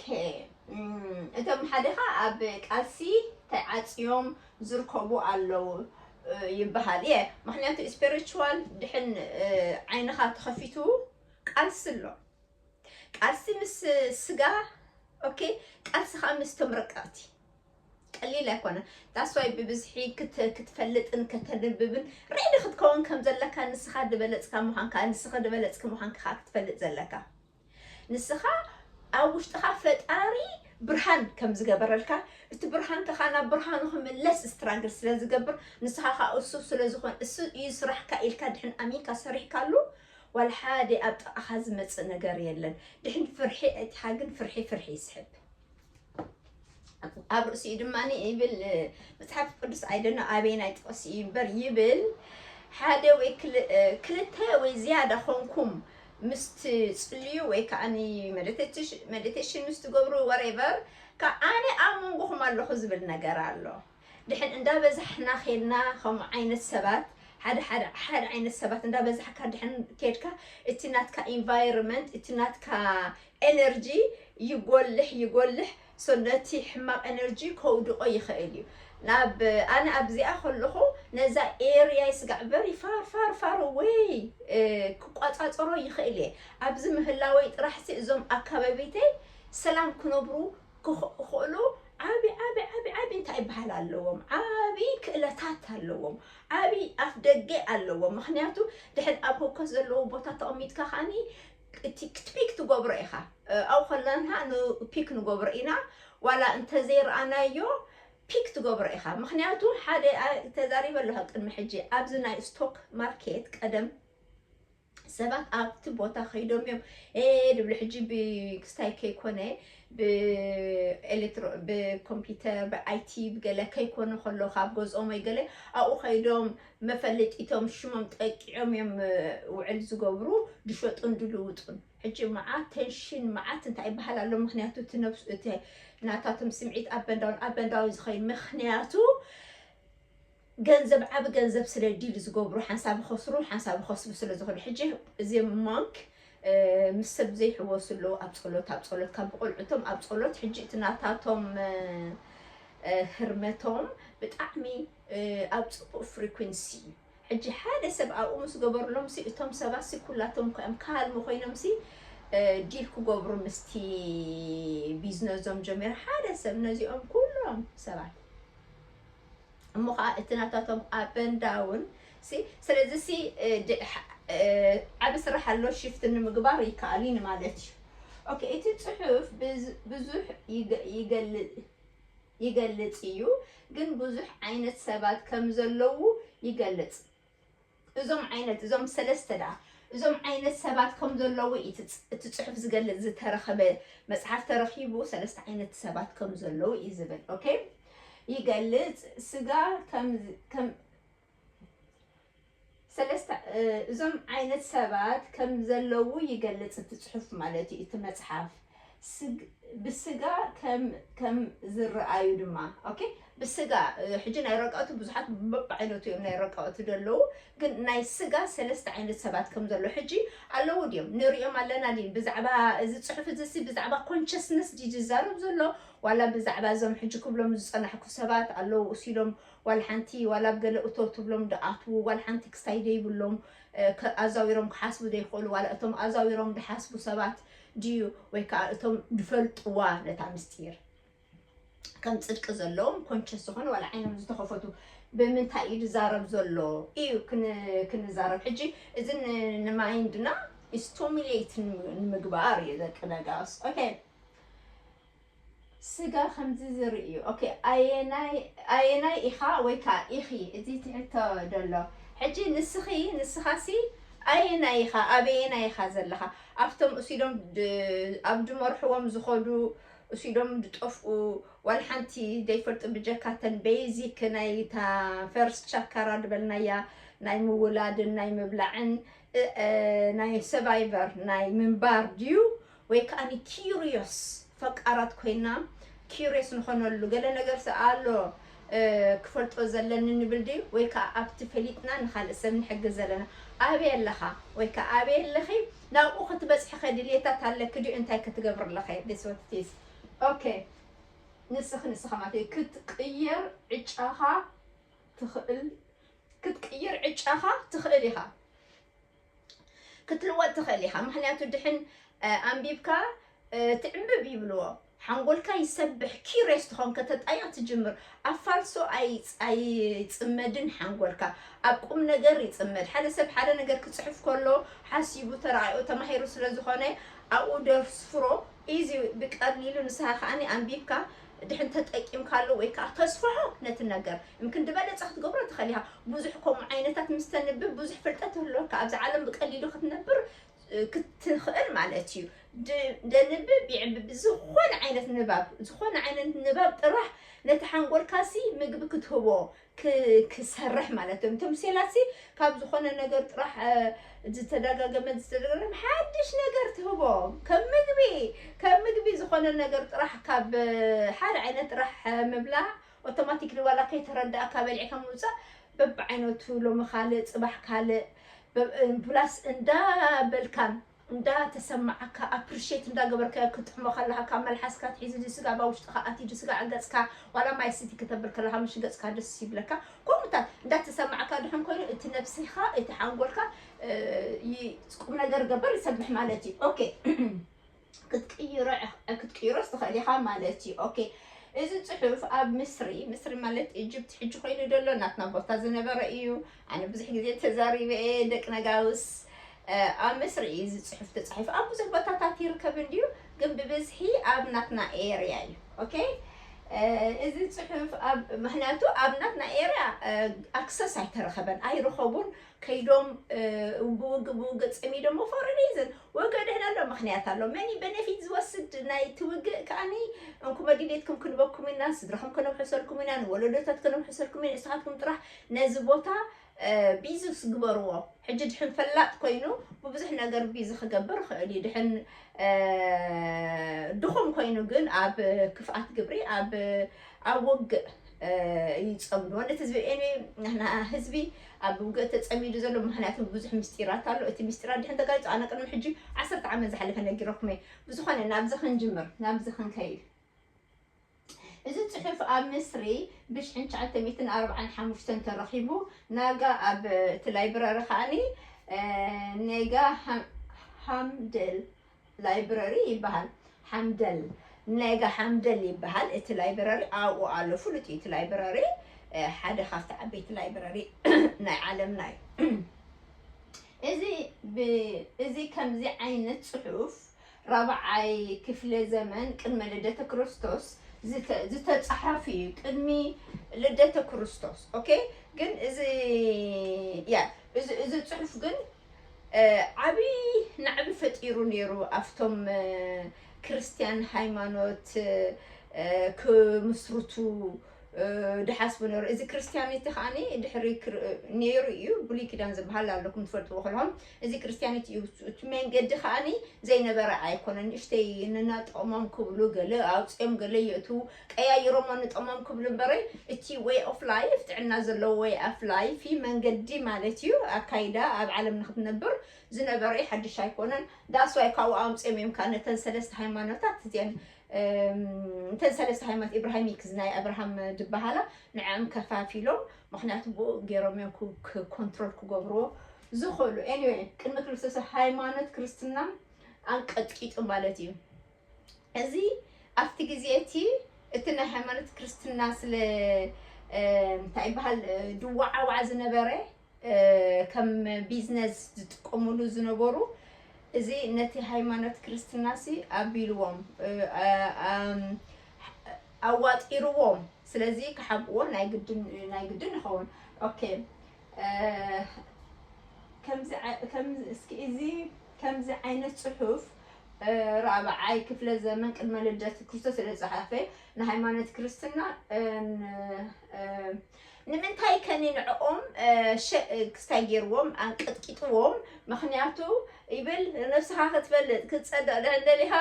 እም፣ እቶም ሓደኻ ኣብ ቃልሲ ተዓፅዮም ዝርከቡ ኣለዉ፣ እ፣ ይበሃል እየ። ምክንያቱ ስፒሪቹዋል ድሕን፣ እ፣ ዓይንኻ ተኸፊቱ ቃልሲ ኣሎ። ቃልሲ ምስ ስጋ፣ ኦኬ፣ ቃልሲ ከዓ ምስ ተምረቀቕቲ ቀሊል ኣይኮነን። ዳስዋይ ብብዝሒ ክት-፣ ክትፈልጥን ከተንብብን ሬዲ ክትከውን ከም ዘለካ፣ ንስኻ ዝበለጽካ ምዃንካ፣ ንስኻ ዝበለጽኪ ምዃንካ ከዓ ክትፈልጥ ዘለካ። ንስኻ ኣብ ውሽጥኻ ፈጣሪ ብርሃን ከም ዝገበረልካ፣ እቲ ብርሃን ከኻ ናብ ብርሃኑ ክምለስ ስትራግል ስለ ዝገብር፣ ንስኻ ከዓ እሱ ስለ ዝኾን፣ እሱ እዩ ስራሕካ ኢልካ ድሕን ኣሚንካ ሰሪሕካሉ፣ ዋላ ሓደ ኣብ ጥቓኻ ዝመጽእ ነገር የለን። ድሕን ፍርሒ እቲኻ ግን ፍርሒ ፍርሒ ይስሕብ። ኣብ ርእሲኡ ድማ ይብል፣ መጽሓፍ ቅዱስ ኣይደኖ ኣበይ ናይ ጥቕሲ እዩ እምበር ይብል፣ ሓደ ወይ ክል-፣ እ፣ ክልተ ወይ ዝያዳ ኾንኩም ምስ ትጽልዩ ወይ ከዓ ሜዲቴሽን ምስ ትገብሩ፣ ወሬቨር፣ ከ ኣነ ኣብ መንጎኹም ኣለኹ ዝብል ነገር ኣሎ። ድሕን እንዳበዛሕና ኬድና፣ ከምኡ ዓይነት ሰባት፣ ሓደ ሓደ ሓደ ዓይነት ሰባት እንዳበዛሕካ ድሕን ኬድካ፣ እቲ ናትካ ኢንቫይሮንመንት፣ እቲ ናትካ ኤነርጂ ይጎልሕ ይጎልሕ። ሶ ነቲ ሕማቕ ኤነርጂ ከውድቆ ይኽእል እዩ። ናብ ኣነ ኣብዚኣ ከለኹ ነዛ ኤርያ ይስጋዕ ቨሪ ፋር ፋር ፋር ወይ ክቋጻጸሮ ይኽእል እየ። ኣብዚ ምህላወይ ጥራሕሲ እዞም ኣካባቢተይ ሰላም ክነብሩ ክኽ-፣ ክኽእሉ ዓቢ ዓቢ ዓቢ ዓቢ እንታይ ይበሃል ኣለዎም፣ ዓቢ ክእለታት ኣለዎም፣ ዓቢ ኣፍ ደገ ኣለዎም። ምኽንያቱ ድሕን ኣብ ህውከት ዘለዎ ቦታ ተቐሚጥካ ከዓኒ እቲ ክትፒክ ትገብሮ ኢኻ። እ፣ ኣብኡ ከለና ንፒክ ንገብሮ ኢና፣ ዋላ እንተዘይረኣናዮ ፒክ ትገብሮ ኢኻ። ምኽንያቱ ሓደ፣ ኣ፣ ተዛሪበ ኣለኹ ቅድሚ ሕጂ፣ ኣብዚ ናይ ስቶክ ማርኬት ቀደም ሰባት ኣብቲ ቦታ ከይዶም እዮም፣ ኤ፣ ድብሉ። ሕጂ ብ-፣ ክስታይ ከይኮነ፣ ብኤሌክትሮ-፣ ብኮምፒውተር፣ ብኣይቲ፣ ብገለ ከይኮነ ከሎ፣ ካብ ገዝኦም ወይ ገለ ኣብኡ ከይዶም መፈለጢቶም ሽሞም ጠቂዖም እዮም፣ እ፣ ውዕል ዝገብሩ፣ ድሸጡን ድልውጡን። ሕጂ መዓት ቴንሽን፣ መዓት እንታይ ይበሃል ኣሎ? ምኽንያቱ እቲ ነብሱ፣ እቲ ናታቶም ስምዒት ኣበንዳውን ኣበንዳውን ዝኸይድ፣ ምኽንያቱ ገንዘብ፣ ዓቢ ገንዘብ ስለ ዲል ዝገብሩ፣ ሓንሳብ ይኸስሩ፣ ሓንሳብ ይኸስቡ ስለ ዝኾኑ፣ ሕጂ እዚ ማንክ፣ እ፣ ምስ ሰብ ዘይሕወሱ ኣለዉ። ኣብ ጸሎት፣ ኣብ ጸሎት፣ ካብ ብቆልዑቶም ኣብ ጸሎት፣ ሕጂ እቲ ናታቶም፣ እ፣ እ፣ ህርመቶም ብጣዕሚ፣ እ፣ ኣብ ጽቡቕ ፍሪኩንሲ እዩ። ሕጂ ሓደ ሰብ ኣብኡ ምስ ገበርሎም ሲ፣ እቶም ሰባት ሲ ኩላቶም እኮ እዮም ካልም ኮይኖም ሲ፣ እ፣ ዲል ክገብሩ ምስቲ ቢዝነሶም ጀሚሩ። ሓደ ሰብ ነዚኦም ኩሎም ሰባት እሞ ኸዓ እቲ ናታቶም ኣበንዳውን ሲ፣ ስለዚ ሲ፣ እ፣ ድ-፣ እ፣ ዓቢ ስራሕ ኣሎ፣ ሽፍት ንምግባር ይከኣል እዩ ንማለት እዩ። ኦኬ፣ እቲ ጽሑፍ ብዝ-፣ ብዙሕ ይገ-፣ ይገል-፣ ይገልጽ እዩ፣ ግን ብዙሕ ዓይነት ሰባት ከም ዘለዉ ይገልጽ። እዞም ዓይነት፣ እዞም ሰለስተ ደኣ፣ እዞም ዓይነት ሰባት ከም ዘለዉ እዩ እቲ ጽ-፣ እቲ ጽሑፍ ዝገልጽ። ዝተረኸበ መጽሓፍ ተረኺቡ፣ ሰለስተ ዓይነት ሰባት ከም ዘለዉ እዩ ዝብል። ኦኬ? ይገልጽ። ስጋ ከም ዝ-፣ ከም ሰለስተ፣ እ፣ እዞም ዓይነት ሰባት ከም ዘለዉ ይገልጽ እቲ ጽሑፍ ማለት እዩ፣ እቲ መጽሓፍ። ስግ-፣ ብስጋ ከም፣ ከም ዝረኣዩ ድማ። ኦኬ? ብስጋ፣ እ፣ ሕጂ ናይ ረቀቱ ብዙሓት በብዓይነቱ እዮም ናይ ረቀቱ ዘለዉ፣ ግን ናይ ስጋ ሰለስተ ዓይነት ሰባት ከም ዘሎ ሕጂ ኣለዉ ድዮም? ንሪኦም ኣለና ድዩ? ብዛዕባ እዚ ጽሑፍ እዚ ሲ ብዛዕባ ኮንሸስነስ ድዩ ዝዛረብ ዘሎ? ዋላ ብዛዕባ እዞም ሕጂ ክብሎም ዝጸናሕኩ ሰባት ኣለዉ እሱ ኢሎም ዋላ ሓንቲ፣ ዋላ ኣብ ገለ እቶ ትብሎም ድኣትዉ፣ ዋላ ሓንቲ ክስታይ ደይብሎም፣ እ፣ ከ-፣ ኣዛዊሮም ክሓስቡ ዘይኽእሉ፣ ዋላ እቶም ኣዛዊሮም ድሓስቡ ሰባት ድዩ፣ ወይ ከኣ እቶም ድፈልጥዋ ነታ ምስጢር ከም ጽድቂ ዘለዎም ኮንሸስ ዝኾነ ዋላ ዓይኖም ዝተኸፈቱ ብምንታይ እዩ ዝዛረብ ዘሎ እዩ ክን-፣ ክንዛረብ። ሕጂ እዚ ን-፣ ንማይንድና ስቲሙሌት ን-፣ ንምግባር እዩ ደቂ ነጋስ። ኦኬ። ስጋ ከምዚ ዝርኢ እዩ። ኦኬ፣ ኣየናይ፣ ኣየናይ ኢኻ ወይ ከኣ ኢኺ? እዚ ትሕቶ ደሎ። ሕጂ ንስኺ፣ ንስኻሲ ኣየናይ ኢኻ? ኣበየናይ ኢኻ ዘለኻ? ኣብቶም እሲዶም ድ-፣ ኣብ ድመርሕዎም ዝኸዱ፣ እሲዶም ድጠፍኡ፣ ዋላ ሓንቲ ደይፈልጡ ብጀካ ተን ቤዚክ ናይ እታ ፈርስት ቻካራ ድበልናያ፣ ናይ ምውላድን ናይ ምብላዕን፣ እ፣ እ፣ ናይ ሰቫይቨር፣ ናይ ምንባር ድዩ? ወይ ከኣ ኪዩሪዮስ ፈቃራት ኮይና ኪሪየስ ንኾነሉ ገለ ነገር ኣሎ ክፈልጦ ዘለኒ ንብል ድዩ? ወይ ከዓ ኣብቲ ፈሊጥና ንኻልእ ሰብ ንሕግዝ ዘለና? ኣበይ ኣለኻ? ወይ ከዓ ኣበይ ኣለኺ? ናብኡ ክትበፅሒ ከድልየታት ኣለኪ ድዩ? እንታይ ክትገብር ኣለኸ? ኦኬ፣ ንስኺ ንስኻ ማለት ክትቅየር ዕጫኻ ትኽእል ክትቅይር ዕጫኻ ትኽእል ኢኻ ክትልወጥ ትኽእል ኢኻ። ምክንያቱ ድሕን ኣንቢብካ ትዕምብብ ይብልዎ። ሓንጎልካ ይሰብሕ፣ ኪሬስ ትኾን ከተጣይቕ ትጅምር። ኣብ ፋልሶ ኣይፅመድን ሓንጎልካ፣ ኣብ ቁም ነገር ይፅመድ። ሓደ ሰብ ሓደ ነገር ክፅሕፍ ከሎ ሓሲቡ ተረኣዮ ተማሂሩ ስለ ዝኾነ ኣብኡ ደስፍሮ ኢዚ ብቀሊሉ ንስኻ ከዓኒ ኣንቢብካ ድሕን ተጠቂምካሉ ወይ ከዓ ተስፍሖ ነቲ ነገር ምክን ዝበለፀ ክትገብሮ ትኽእል ኢኻ። ብዙሕ ከምኡ ዓይነታት ምስ ተንብብ ብዙሕ ፍልጠት ይህልወካ። ኣብዚ ዓለም ብቀሊሉ ክትነብር ክትኽእል ማለት እዩ። ደንብብ ይዕብብ ዝኾነ ዓይነት ንባብ ዝኾነ ዓይነት ንባብ ጥራሕ ነቲ ሓንጎልካሲ ምግቢ ክትህቦ ክሰርሕ ማለት እዮም። እቶም ሴላሲ ካብ ዝኾነ ነገር ጥራሕ ዝተደጋገመ ዝተደጋገመ ሓድሽ ነገር ትህቦ ከም ምግቢ ከም ምግቢ ዝኾነ ነገር ጥራሕ ካብ ሓደ ዓይነት ጥራሕ ምብላዕ ኦቶማቲክ ዋላ ከይተረዳእካ በሊዕካ ምውፃእ በብዓይነቱ ሎሚ ካልእ ፅባሕ ካልእ ፕላስ እንዳበልካ እንዳተሰማዓካ ኣፕሪሼት እንዳገበርካዮ ክትጥዕሞ ከለካ ካብ መልሓስካ ትሒዙ ድዩ ስጋ ባ ውሽጥካ ኣትዩ ድዩ ስጋ ገፅካ ዋላ ማይ ስቲ ክተብል ከለካ ምሽ ገፅካ ደስ ይብለካ። ከምኡታት እንዳተሰማዓካ ድሕን ኮይኑ እቲ ነብስኻ እቲ ሓንጎልካ ቁም ነገር ገበር ይሰብሕ ማለት እዩ። ኦኬ ክትቅይሮ ክትቅይሮስ ትኽእል ኢኻ ማለት እዩ። ኦኬ እዚ ፅሑፍ ኣብ ምስሪ ምስሪ ማለት ኢጅፕት ሕጂ ኮይኑ ደሎ ናትና ቦታ ዝነበረ እዩ። ኣነ ብዙሕ ግዜ ተዛሪበ እየ ደቂ ነጋውስ ኣብ ምስሪ እዩ እዚ ፅሑፍ ተፃሒፉ ኣብ ብዙሕ ቦታታት ይርከብ እንድዩ ግን ብብዝሒ ኣብ ናትና ኤርያ እዩ። ኦኬ እዚ ፅሑፍ ምክንያቱ ኣብ ናትና ኤርያ ኣክሰስ ኣይተረኸበን ኣይረኸቡን ከይዶም ብውግእ ብውግእ ፀሚዶሞ for a reason ውግእ ድሕን ኣሎ ምክንያት ኣሎ መኒ ቤነፊት ዝወስድ ናይቲ ውግእ ከዓኒ እንኩመ ድሌትኩም ክንበኩም ኢና ስድራኹም ከነውሕሰልኩም ኢና ንወለዶታት ከነውሕሰልኩም ኢና ንስኻትኩም ጥራሕ ነዚ ቦታ ቢዚ ግበርዎ ሕጂ ድሕን ፈላጥ ኮይኑ ብብዙሕ ነገር ቢዚ ክገብር ይኽእል እዩ ድሕን ድኹም ኮይኑ ግን ኣብ ክፍኣት ግብሪ ኣብ ኣብ ውግእ ይፀምድዎ ነቲ ህዝቢ ኤኒ ንሕና ህዝቢ ኣብ ውግእ ተፀሚዱ ዘሎ ምክንያቱ ብዙሕ ምስጢራት ኣሎ እቲ ምስጢራት ድሕን ተጋሊፁ ኣነ ቅድሚ ሕጂ ዓሰርተ ዓመት ዝሓለፈ ነጊረኩም እየ ብዝኾነ ናብዚ ክንጅምር ናብዚ ክንከይድ እዚ ፅሑፍ ኣብ ምስሪ ብሽሕን ትሽዓተ ሚእትን ኣርባዓን ሓሙሽተን ተረኺቡ ናጋ ኣብ እቲ ላይብረሪ ከዓኒ ኔጋ ሃምደል ላይብረሪ ይበሃል። ሓምደል ኔጋ ሓምደል ይበሃል። እቲ ላይብረሪ ኣብኡ ኣሎ። ፍሉጥ እዩ እቲ ላይብረሪ ሓደ ካብቲ ዓበይቲ ላይብረሪ ናይ ዓለምና እዩ። እዚ እዚ ከምዚ ዓይነት ፅሑፍ ራብዓይ ክፍለ ዘመን ቅድመ ልደተ ክርስቶስ ዝተፃሓፍ እዩ። ቅድሚ ልደተ ክርስቶስ ኦኬ። ግን እዚ ያ እዚ ፅሑፍ ግን ዓብዪ ናዕቢ ፈጢሩ ነይሩ ኣብቶም ክርስትያን ሃይማኖት ክምስርቱ ድሓስቡ ነሩ እዚ ክርስትያኒቲ ከዓኒ ድሕሪ ነይሩ እዩ ብሉይ ኪዳን ዝበሃል ኣለኩም ትፈልጥዎ ከለኹም እዚ ክርስትያኒቲ እዩ እቲ መንገዲ ከዓኒ ዘይነበረ ኣይኮነን ንእሽተይ ንናጠቕሞም ክብሉ ገለ ኣውፅኦም ገለ የእትዉ ቀያይሮሞ ንጠቕሞም ክብሉ እምበረይ እቲ way of life ጥዕና ዘለዎ way of life መንገዲ ማለት እዩ ኣካይዳ ኣብ ዓለም ንክትነብር ዝነበረ ሓድሽ ኣይኮነን ዳስዋይ ካብኡ ኣምፅኦም እዮም ከዓ ነተን ሰለስተ ሃይማኖታት እዚአን እተን ሰለስተ ሃይማኖት ኢብራሂሚክስ ናይ ኣብርሃም ዝበሃላ ንዕም ከፋፊሎም ምክንያቱ ብኡ ገይሮም እዮም ኮንትሮል ክገብርዎ ዝኽእሉ anyway ቅድሚ ክርስቶስ ሃይማኖት ክርስትና ኣንቀጥቂጡ ማለት እዩ እዚ ኣብቲ ግዜ እቲ እቲ ናይ ሃይማኖት ክርስትና ስለ እንታይ ይበሃል ድዋዓዋዕ ዝነበረ ከም ቢዝነስ ዝጥቀምሉ ዝነበሩ እዚ ነቲ ሃይማኖት ክርስትናሲ ኣቢልዎም ኣዋጢርዎም ስለዚ ክሓብእዎ ናይ ግድን ይኸውን። ኦኬ እስኪ እዚ ከምዚ ዓይነት ፅሑፍ ራብዓይ ክፍለ ዘመን ቅድመ ልደት ክርስቶስ ስለ ዝፀሓፈ ንሃይማኖት ክርስትና ንምንታይ ከኒ ንዕኦም ክስታይ ገይርዎም ኣንቀጥቂጥዎም ምክንያቱ ይብል ነብስኻ ክትፈልጥ ክትፀድቕ ድሕን ደሊኻ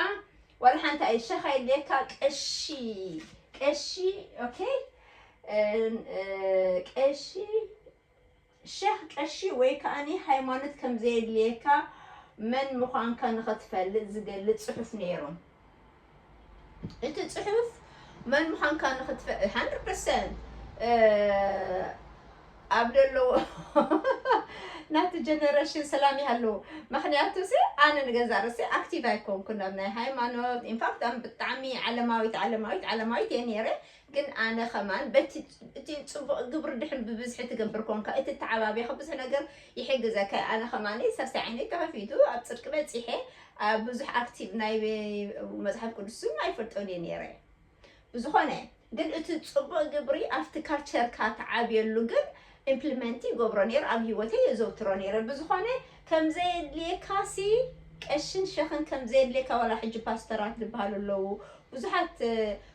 ዋላ ሓንቲ ኣይ ሸኽ ኣየድልየካ። ቀሺ ቀሺ ኦኬ ቀሺ ሸኽ ቀሺ ወይ ከኣኒ ሃይማኖት ከም ዘየድልየካ መን ምዃንካ ንኽትፈልጥ ዝገልጽ ጽሑፍ ነይሩ። እቲ ጽሑፍ መን ምዃንካ ንኽትፈልጥ ኣብ ዘለዎ ናቲ ጀነሬሽን ሰላም ይሃለዎ። ምኽንያቱ ሲ ኣነ ንገዛ ርእሲ ኣክቲቭ ኣይኮንኩን ኣብ ናይ ሃይማኖት። ኢንፋክት ኣነ ብጣዕሚ ዓለማዊት ዓለማዊት ዓለማዊት እየ ነይረ። ግን ኣነ ከማን በቲ እቲ ጽቡቕ ግብሪ ድሕን ብብዝሒ ትገብር ኮንካ እቲ ተዓባቢኻ ብዙሕ ነገር ይሕግዘካ። ኣነ ከማን ሰብሲ ዓይነይ ተኸፊቱ ኣብ ጽድቂ በጺሐ ኣብ ብዙሕ ኣክቲቭ ናይ መጽሓፍ ቅዱስ ኣይፈልጦን እየ ነይረ። ብዝኾነ ግን እቲ ጽቡቕ ግብሪ ኣብቲ ካልቸርካ ትዓብየሉ ግን ኢምፕሊመንት ይገብሮ ነይረ፣ ኣብ ህይወተይ የዘውትሮ ነይረ። ብዝኾነ ከም ዘየድልየካ ሲ ቀሽን ሸኽን ከም ዘየድልየካ ዋላ ሕጂ ፓስተራት ዝበሃሉ ኣለዉ ብዙሓት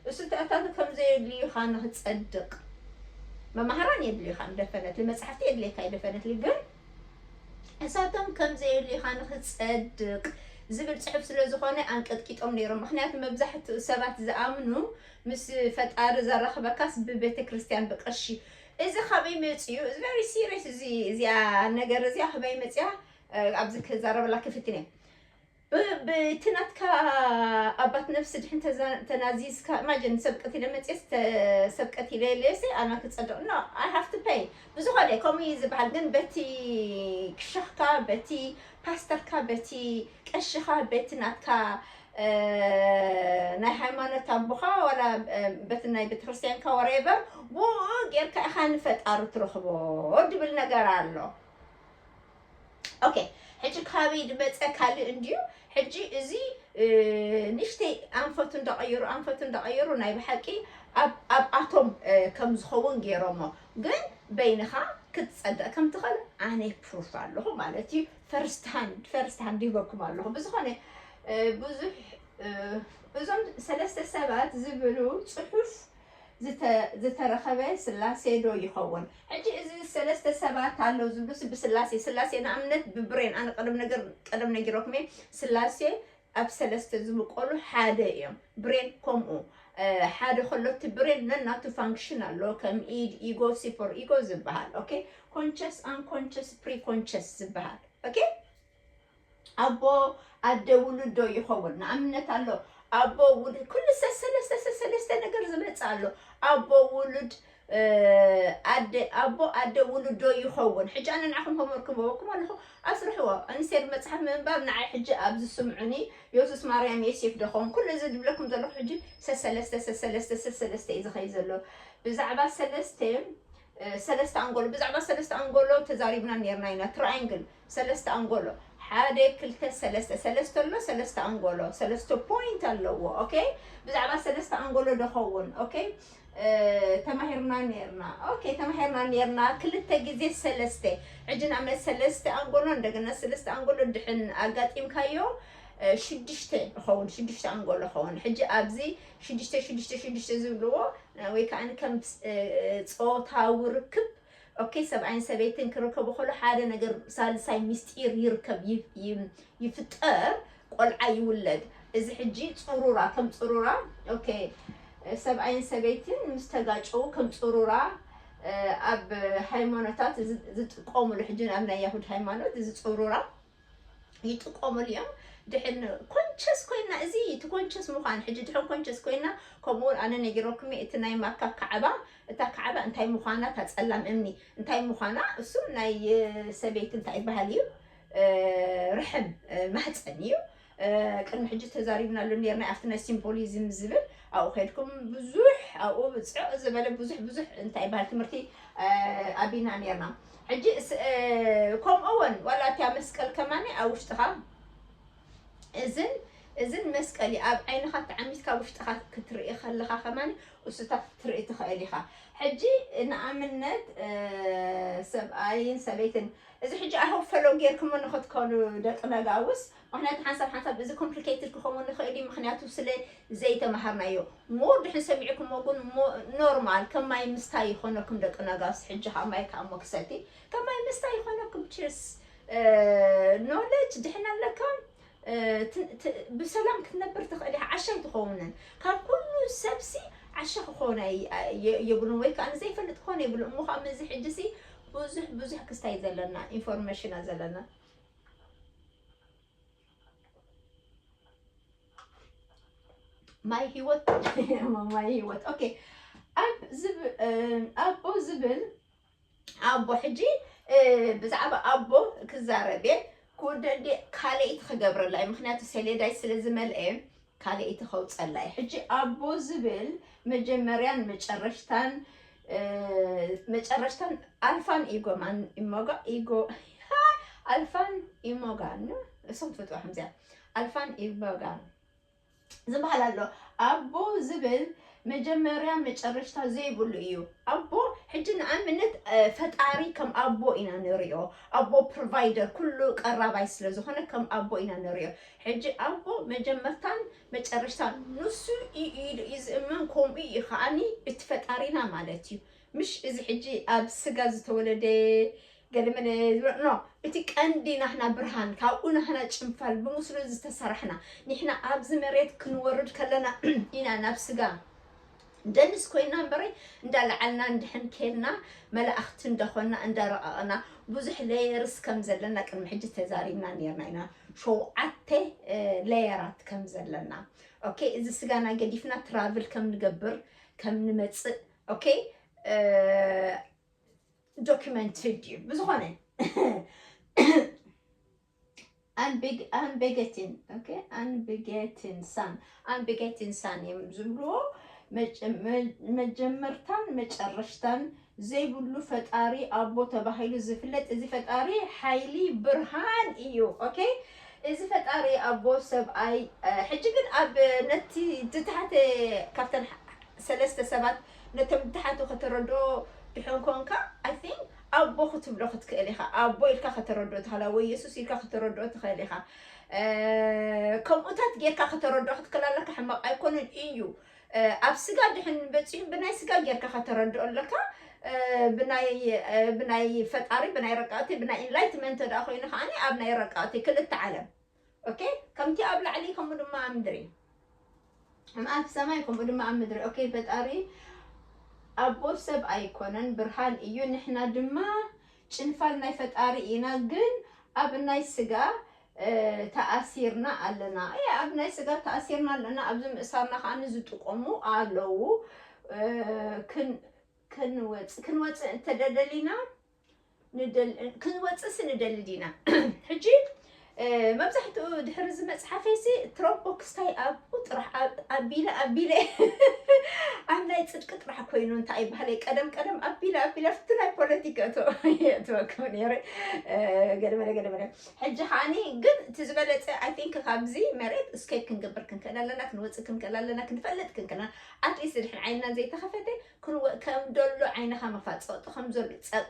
እሱ ተእታቱ ከም ዘየድልዩኻ ንኽትጸድቕ መማህራን የድልዩኻ ደፈነት መጽሓፍቲ የድልየካ ደፈነት ግን እሳቶም ከም ዘየድልዩኻ ንኽትጸድቕ ዝብል ጽሑፍ ስለ ዝኾነ ኣንቀጥቂጦም ነይሮም። ምኽንያቱ መብዛሕትኡ ሰባት ዝኣምኑ ምስ ፈጣሪ ዘራኽበካስ ብቤተ ክርስቲያን ብቅርሺ። እዚ ካበይ መጽዩ? እዚ very serious እዚ እዚኣ ነገር እዚኣ ካበይ መጽያ? ኣብዚ ክዛረበላ ክፍትን እየ። ብቲ ናትካ ኣባት ነፍሲ ድሕን ተናዚዝካ ኢማጅን ሰብ ቀቲለ መፅስ ሰብ ቀቲለ ኢለሲ ኣና ክፀድቕ no I have to pay። ብዝኾነ ከምኡ እዩ ዝበሃል። ግን በቲ ክሸኽካ በቲ ፓስተርካ በቲ ቀሽኻ በቲ ናትካ ናይ ሃይማኖት ኣቦኻ ዋላ በቲ ናይ ቤተክርስትያንካ whatever ብኡ ጌርካ ኢኻ ንፈጣሪ ትረኽቦ ድብል ነገር ኣሎ። ኦኬ ሕጂ ካበይ ድመፀ ካልእ እንድዩ። ሕጂ እዚ ንእሽተይ ኣንፈቱ እንዳቐየሩ ኣንፈቱ እንዳቐየሩ ናይ ብሓቂ ኣብ ኣቶም ከም ዝኸውን ገይሮሞ ግን በይንኻ ክትፀድቕ ከም ትኽእል ኣነ ፕሩፍ ኣለኹ ማለት እዩ። ፈርስት ሃንድ ፈርስት ሃንድ ይበኩም ኣለኹ። ብዝኾነ ብዙሕ እዞም ሰለስተ ሰባት ዝብሉ ፅሑፍ ዝተረኸበ ስላሴ ዶ ይኸውን? ሕጂ እዚ ሰለስተ ሰባት ኣለዉ ዝብሉስ ብስላሴ ስላሴ ንኣብነት ብብሬን ኣነ ቀደም ነገር ቀደም ነጊረኩም እየ። ስላሴ ኣብ ሰለስተ ዝምቀሉ ሓደ እዮም። ብሬን ከምኡ ሓደ ከሎ እቲ ብሬን ነናቱ ፋንክሽን ኣለዎ ከም ኢድ ኢጎ ሲፐር ኢጎ ዝበሃል ኦኬ ኮንቸስ ኣንኮንቸስ ፕሪኮንቸስ ዝበሃል ኦኬ ኣቦ ኣደ ውሉድ ዶ ይኸውን? ንኣብነት ኣሎ ኣቦ ውሉድ ኩሉ ሰሰለስተ ሰሰለስተ ነገር ዝመጽእ ኣሎ ኣቦ ውሉድ ኣደ ኣቦ ኣደ ውሉድ ዶ ይኸውን? ሕጂ ኣነ ንዓኹም ሆምወርክ ምበኩም ኣለኹ ኣስርሕዎ። ኣንስቴድ መጽሓፍ ምንባብ ንዓይ ሕጂ ኣብዚ ስምዑኒ የሱስ ማርያም የሴፍ ዶ ኸውን? ኩሉ እዚ ዝብለኩም ዘለኹ ሕጂ ሰሰለስተ ሰሰለስተ ሰሰለስተ እዩ ዝኸይ ዘሎ ብዛዕባ ሰለስተ ሰለስተ ኣንጎሎ ብዛዕባ ሰለስተ ኣንጎሎ ተዛሪብና ነርና ኢና። ትራይንግል ሰለስተ ኣንጎሎ ሓደ ክልተ ሰለስተ ሰለስተ ኣሎ ሰለስተ ኣንጎሎ ሰለስተ ፖይንት ኣለዎ። ኦኬ ብዛዕባ ሰለስተ ኣንጎሎ ደኸውን ኦኬ ተማሂርና ነርና ኦኬ ተማሂርና ነርና ክልተ ግዜ ሰለስተ ሕጂ ንኣብነት ሰለስተ ኣንጎሎ እንደገና ሰለስተ ኣንጎሎ ድሕን ኣጋጢምካዮ ሽዱሽተ ይኸውን ሽዱሽተ ኣንጎሎ ኸውን ሕጂ ኣብዚ ሽዱሽተ ሽዱሽተ ሽዱሽተ ዝብልዎ ወይ ከዓ ከም ፆታዊ ርክብ ኦኬ ሰብኣይን ሰበይትን ክርከቡ ከሎ ሓደ ነገር ሳልሳይ ምስጢር ይርከብ ይፍጠር ቆልዓ ይውለድ። እዚ ሕጂ ፅሩራ ከም ፅሩራ ኦኬ ሰብኣይን ሰበይትን ምስ ተጋጨው ከም ፅሩራ ኣብ ሃይማኖታት ዝጥቀሙሉ ሕጂ ኣብ ናይ ያሁድ ሃይማኖት እዚ ፅሩራ ይጥቀሙሉ እዮም። ድሕን ኮንቸስ ኮይና እዚ እቲ ኮንቸስ ምዃን ሕጂ ድሕን ኮንቸስ ኮይና ከምኡ እውን ኣነ ነጊረኩም እቲ ናይ ማካ ካዕባ እታ ካዕባ እንታይ ምዃና እታ ጸላም እምኒ እንታይ ምዃና እሱ ናይ ሰበይቲ እንታይ ይበሃል እዩ ርሕም ማህፀን እዩ። ቅድሚ ሕጂ ተዛሪብናሉ ነርና ኣብቲ ናይ ሲምቦሊዝም ዝብል ኣብኡ ከድኩም ብዙሕ ኣብኡ ብፅዕ ዝበለ ብዙሕ ብዙሕ እንታይ ይበሃል ትምህርቲ ኣቢና ነርና። ሕጂ ከምኡ እውን ዋላ እቲያ መስቀል ከማኒ ኣብ ውሽጥኻ እዝን እዝን መስቀል እዩ ኣብ ዓይንኻ ተዓሚትካ ውሽጥኻ ክትርኢ ከለኻ ከማኒ እሱታት ክትርኢ ትኽእል ኢኻ። ሕጂ ንኣብነት ሰብኣይን ሰበይትን እዚ ሕጂ ኣሆ ፈለው ጌርኩሞ ንኽትኮኑ ደቂ ነጋውስ ምክንያቱ ሓንሳብ ሓንሳብ እዚ ኮምፕሊኬትድ ክኸውን ንኽእል እዩ ምክንያቱ ስለ ዘይተማሃርናዮ ሞር ድሕን ሰሚዕኩሞ ግን ኖርማል ከም ማይ ምስታይ ይኾነኩም ደቂ ነጋውስ ሕጂ ካብ ማይ ከዓ ሞ ክሰቲ ከም ማይ ምስታይ ይኾነኩም ችርስ ኖሌጅ ድሕን ኣለካ እ፣ ት-፣ ት-፣ ብሰላም ክትነብር ትኽእል ኢኻ። ዓሻ ኣይትኸውንን። ካብ ኩሉ ሰብሲ ዓሻ ክኾን ኣይ-፣ የ-፣ የብሉን፣ ወይ ከኣ ንዘይፈልጥ ክኾን የብሉን። እሞ ከኣ ምስዚ ሕጂሲ ብዙሕ፣ ብዙሕ ክስታይ ዘለና፣ ኢንፎርሜሽና ዘለና። ማይ ህይወት፣ ማይ ህይወት። ኦኬ። ኣብ ዝብ-፣ እ፣ ኣቦ ዝብል፣ ኣቦ ሕጂ፣ እ፣ ብዛዕባ ኣቦ ክዛረብ እየ። ክወደ እንዴ ካልኣይቲ ክገብረላ እየ፣ ምኽንያቱ ሰሌዳይ ስለ ዝመልአ ካልኣይቲ ከውፀላ እየ። ሕጂ ኣቦ ዝብል መጀመርያን መጨረሽታን፣ እ፣ መጨረሽታን ኣልፋን ኢጎማን፣ ኢሞጋ፣ ኢጎ-፣ ኣልፋን ኢሞጋን፣ እሶም ትፈትዋ ከምዚኣ፣ ኣልፋን ኢሞጋን ዝበሃል ኣሎ። ኣቦ ዝብል መጀመርያ መጨረሽታ ዘይብሉ እዩ። ኣቦ፣ ሕጂ ንኣብነት፣ እ፣ ፈጣሪ ከም ኣቦ ኢና ንሪኦ። ኣቦ ፕሮቫይደር፣ ኩሉ ቀራባይ ስለ ዝኾነ ከም ኣቦ ኢና ንሪኦ። ሕጂ ኣቦ መጀመርታን መጨረሽታን ንሱ እዩ ኢሉ እዩ ዝእመን፣ ከምኡ እዩ ከዓኒ እቲ ፈጣሪና ማለት እዩ። ምሽ እዚ ሕጂ ኣብ ስጋ ዝተወለደ ገለመለ ዝብሎ፣ ኖ፣ እቲ ቀንዲ ናህና ብርሃን፣ ካብኡ ናህና ጭንፋል ብምስሉ ዝተሰራሕና፣ ንሕና ኣብዚ መሬት ክንወርድ ከለና ኢና ናብ ስጋ ደንስ ኮይና እምበረይ፣ እንዳለዓልና እንድሕን ኬልና፣ መላእኽቲ እንዳኾንና እንዳረቐቕና፣ ብዙሕ ሌየርስ ከም ዘለና ቅድሚ ሕጂ ተዛሪብና ኔርና ኢና። ሸውዓተ፣ እ፣ ሌየራት ከም ዘለና። ኦኬ፣ እዚ ስጋና ገዲፍና ትራቭል ከም ንገብር፣ ከም ንመጽእ፣ ኦኬ፣ እ፣ ዶክመንትድ እዩ። ብዝኾነ፣ ኣንቢግ-፣ ኣንቤጌቲን፣ ኦኬ፣ ኣንቢጌቲን ሳን፣ ኣንቢጌቲን ሳን እዮም ዝብልዎ። መጨ-፣ መ-፣ መጀመርታን መጨረሽታን ዘይብሉ ፈጣሪ ኣቦ ተባሂሉ ዝፍለጥ፣ እዚ ፈጣሪ ሓይሊ ብርሃን እዩ። ኦኬ፣ እዚ ፈጣሪ ኣቦ ሰብኣይ፣ እ፣ ሕጂ ግን ኣብ ነቲ ድታሕተ ካብተን ሰለስተ ሰባት ነቶም ድሓቱ ከተረድኦ ድሕን ኮንካ፣ I think ኣቦ ክትብሎ ክትክእል ኢኻ። ኣቦ ኢልካ ከተረድኦ ትኽእል፣ ወይ የሱስ ኢልካ ከተረድኦ ትኽእል ኢኻ። እ፣ ከምኡታት ጌርካ ከተረድኦ ክትክእል ኣለካ፣ ሕማቕ ኣይኮነን እዩ። እ፣ ኣብ ስጋ ድሕን በጺሑ ብናይ ስጋ ጌርካ ከተረድኦ ኣለካ። እ፣ ብናይ፣ እ፣ ብናይ ፈጣሪ፣ ብናይ ረቃቕቲ፣ ብናይ ኢንላይትመንት ደኣ ኮይኑ ከዓኒ ኣብ ናይ ረቃቕቲ ክልተ ዓለም። ኦኬ፣ ከምቲ ኣብ ላዕሊ ከምኡ ድማ ኣብ ምድሪ፣ ከም ኣብ ሰማይ ከምኡ ድማ ኣብ ምድሪ። ኦኬ፣ ፈጣሪ ኣቦ ሰብ ኣይኮነን፣ ብርሃን እዩ። ንሕና ድማ ጭንፋል ናይ ፈጣሪ ኢና፣ ግን ኣብ ናይ ስጋ፣ እ፣ ተኣሲርና ኣለና። እ፣ ኣብ ናይ ስጋ ተኣሲርና ኣለና። ኣብዚ ምእሳርና ከዓኒ ዝጥቀሙ ኣለዉ። እ፣ ክን-፣ ክንወጽ-፣ ክንወጽእ እንተደደሊና፣ ንደል-፣ ክንወጽእስ ንደሊ ዲና? ሕጂ፣ እ፣ መብዛሕትኡ ድሕሪ እዚ መጽሓፈይሲ ትሮፖክስታይ ኣብኡ ጥራሕ ኣብ-፣ ኣቢለ፣ ኣቢለ ኣብ ናይ ጽድቂ ጥራሕ ኮይኑ እንታይ ይበሃል? ቀደም፣ ቀደም ኣቢለ፣ ኣቢለ ኣብቲ ናይ ፖለቲካ እቶ-፣ የእትወኩም ነይረ። እ፣ ገለመለ፣ ገለመለ። ሕጂ ከዓኒ ግን እቲ ዝበለጸ፣ I think፣ ካብዚ መሬት እስኬፕ ክንገብር ክንክእል ኣለና፣ ክንወጽእ ክንክእል ኣለና፣ ክንፈልጥ ክንክእል ኣለና። ኣትሊስት ድሕን ዓይንና ዘይተኸፈተ ክንወ-፣ ከም ደሎ ዓይንኻ ምኽፋት፣ ጸቕጢ ከም ዘሎ፣ ጸ-፣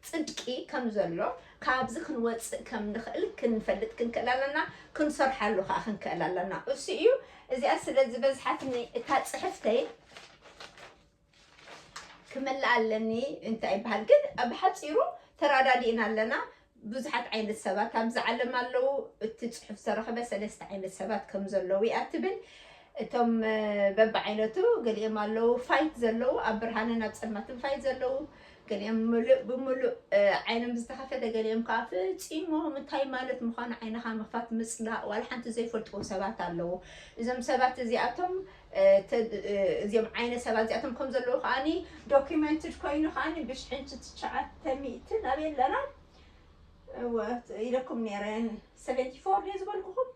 ጽድቂ ከም ዘሎ፣ ካብዚ ክንወጽእ ከም ንኽእል ክንፈልጥ ክንክእል ኣለና፣ ክንሰርሓሉ ከኣ ክንክእል ኣለና። እሱ እዩ። እዚኣ ስለ ዝበዝሓትኒ እታ ጽሕፍተይ ክምልእ ኣለኒ እንታይ ይበሃል። ግን ብሓጺሩ ተራዳዲእና ኣለና። ብዙሓት ዓይነት ሰባት ኣብዚ ዓለም ኣለዉ። እቲ ጽሑፍ ዝተረኸበ ሰለስተ ዓይነት ሰባት ከም ዘለዉ እያ ትብል። እቶም፣ እ፣ በብዓይነቱ፣ ገሊኦም ኣለዉ ፋይት ዘለዉ፣ ኣብ ብርሃንን ኣብ ጸልማትን ፋይት ዘለዉ፣ ገሊኦም ምሉእ ብምሉእ፣ እ፣ ዓይኖም ዝተኸፈተ፣ ገሊኦም ከኣ ፈጺሞም እንታይ ማለት ምዃኑ ዓይንኻ ምኽፋት፣ ምጽላእ፣ ዋላ ሓንቲ ዘይፈልጥዎ ሰባት ኣለዉ። እዞም ሰባት እዚኣቶም፣ እ፣ ተ-፣ እ፣ እዚኦም ዓይነት ሰባት እዚኣቶም ከም ዘለዉ ከኣኒ ዶኪመንትድ ኮይኑ ከኣኒ ብሽሕን ትሽዓተ ሚእትን ኣበይ ኣለና? እወ፣ ኢለኩም ነይረ፣ ሰቨንቲ ፎር ድየ ዝበልኩኹም?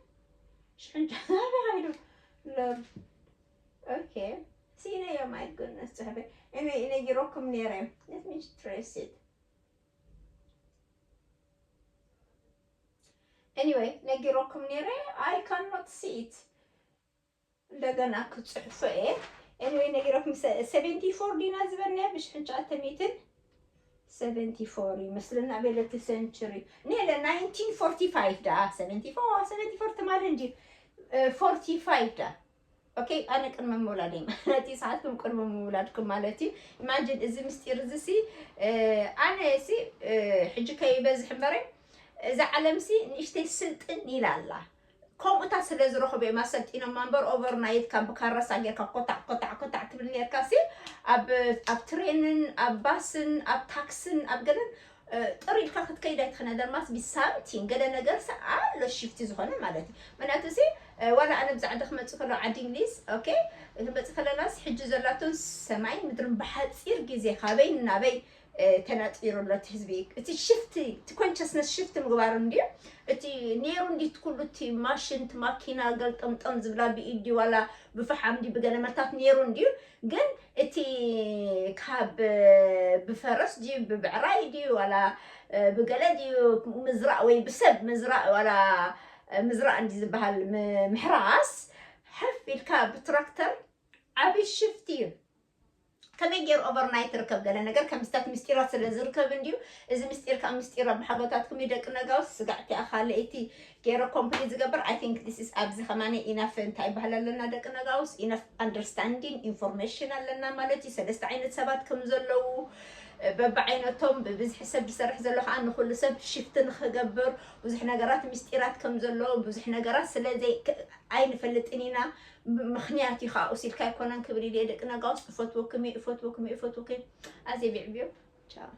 ሽሕን ጃ-፣ ኣበይ ሃይሉ? ሎርድ። ኦኬ። ሲነዮ፣ ማይ ጉድነስ፣ ጽሕፈ። ኤኒዌይ፣ ነጊረኩም ነይረ። Let me trace it። ኤኒዌይ፣ ነጊረኩም ነይረ። I cannot see it። እንደገና ክጽሕፎ እየ። ኤኒዌይ፣ ነጊረኩም፣ ሰ-፣ ሰቨንቲ ፎር ዲና ዝበልናዮ ብሽሕን ትሽዓተ ሚእትን? ሰቨንቲ ፎር ይመስለና፣ ቤለቲ ሰንቸሪ። ኔለ ናይንቲን ፎርቲ ፋይቭ ደኣ፣ ሰቨንቲ ፎር፣ ሰቨንቲ ፎር ትማሊ እንጂ፣ እ፣ ፎርቲ ፋይቭ ደኣ። ኦኬ፣ ኣነ ቅድሚ ምውላደይ፣ ነቲ ሰዓትኩም ቅድሚ ምውላድኩም ማለት እዩ። ኢማጂን፣ እዚ ምስጢር እዚ ሲ፣ እ፣ ኣነ ሲ፣ እ፣ ሕጂ ከይበዝሕ እምበረ፣ እዛ ዓለምሲ ንእሽተይ ስልጥን ኢላ ኣላ። ከምኡታት ስለ ዝረኸቡ እዮም ኣሰልጢኖማ እምበር፣ ኦቨርናይት ካብ ብካራሳ ጌርካ ኮታዕ ኮታዕ ኮታዕ ትብል ኔርካ ሲ፣ ኣብ ኣብ ትሬንን ኣብ ባስን ኣብ ታክስን ኣብ ገለን ጥር ኢልካ ክትከይድ ኣይትኽእልን። ደርማስ ቢ ሳምቲንግ ገለ ነገር ሲ ኣሎ ሽፍቲ ዝኾነ ማለት እዩ። ምክንያቱ ሲ ዋላ ኣነ ብዛ ዓዲ ክመፅእ ከሎ ዓዲ እንግሊዝ ኦኬ፣ ክንመፅእ ከለናስ ሕጂ ዘላቶን ሰማይን ምድርን ብሓፂር ግዜ ካበይ ናበይ ተናፂሩ ኣሎ እቲ ህዝቢ። እቲ ሽፍቲ እቲ ኮንሽስነስ ሽፍቲ ምግባር እንድዩ። እቲ ነይሩ እንዲ ኩሉ እቲ ማሽን እቲ ማኪና ገልጠምጠም ዝብላ ብኢድ ድዩ ዋላ ብፈሓም ድዩ ብገለመልታት ነይሩ እንድዩ። ግን እቲ ካብ ብፈረስ ድዩ ብብዕራይ ድዩ ዋላ ብገለ ድዩ ምዝራእ ወይ ብሰብ ምዝራእ ዋላ ምዝራእ እንዲ ዝበሃል ምሕራስ ሕፍ ኢልካ ብትራክተር ዓብይ ሽፍቲ እዩ። ከመይ ገይሩ ኦቨርናይት ርከብ ገለ ነገር ከምስታት ምስጢራት ስለ ዝርከብ እንድዩ። እዚ ምስጢር ካብ ምስጢር ኣብ ሓጎታትኩም ደቂ ነጋውስ ስጋዕቲ ኣኻለይቲ ገይረ ኮምፕሊት ዝገብር። I think this is ኣብዚ ከማነ ኢናፍ እንታይ ይበሃል ኣለና ደቂ ነጋውስ ኢናፍ ኣንደርስታንዲንግ ኢንፎርሜሽን ኣለና ማለት እዩ። ሰለስተ ዓይነት ሰባት ከም ዘለዉ በብዓይነቶም ብብዝሒ ሰብ ዝሰርሕ ዘሎ ከዓ ንኩሉ ሰብ ሽፍቲ ንክገብር ብዙሕ ነገራት ምስጢራት ከም ዘለዎ ብዙሕ ነገራት ስለ ኣይንፈልጥን ኢና። ምክንያት እዩ ከዓ ውሲልካ ኣይኮነን ክብል ኢለ ደቂ ነጋውስ እፈትወኩም እየ እፈትወኩም እየ እፈትወኩም። ኣዜ ቢዕብዮ ቻው።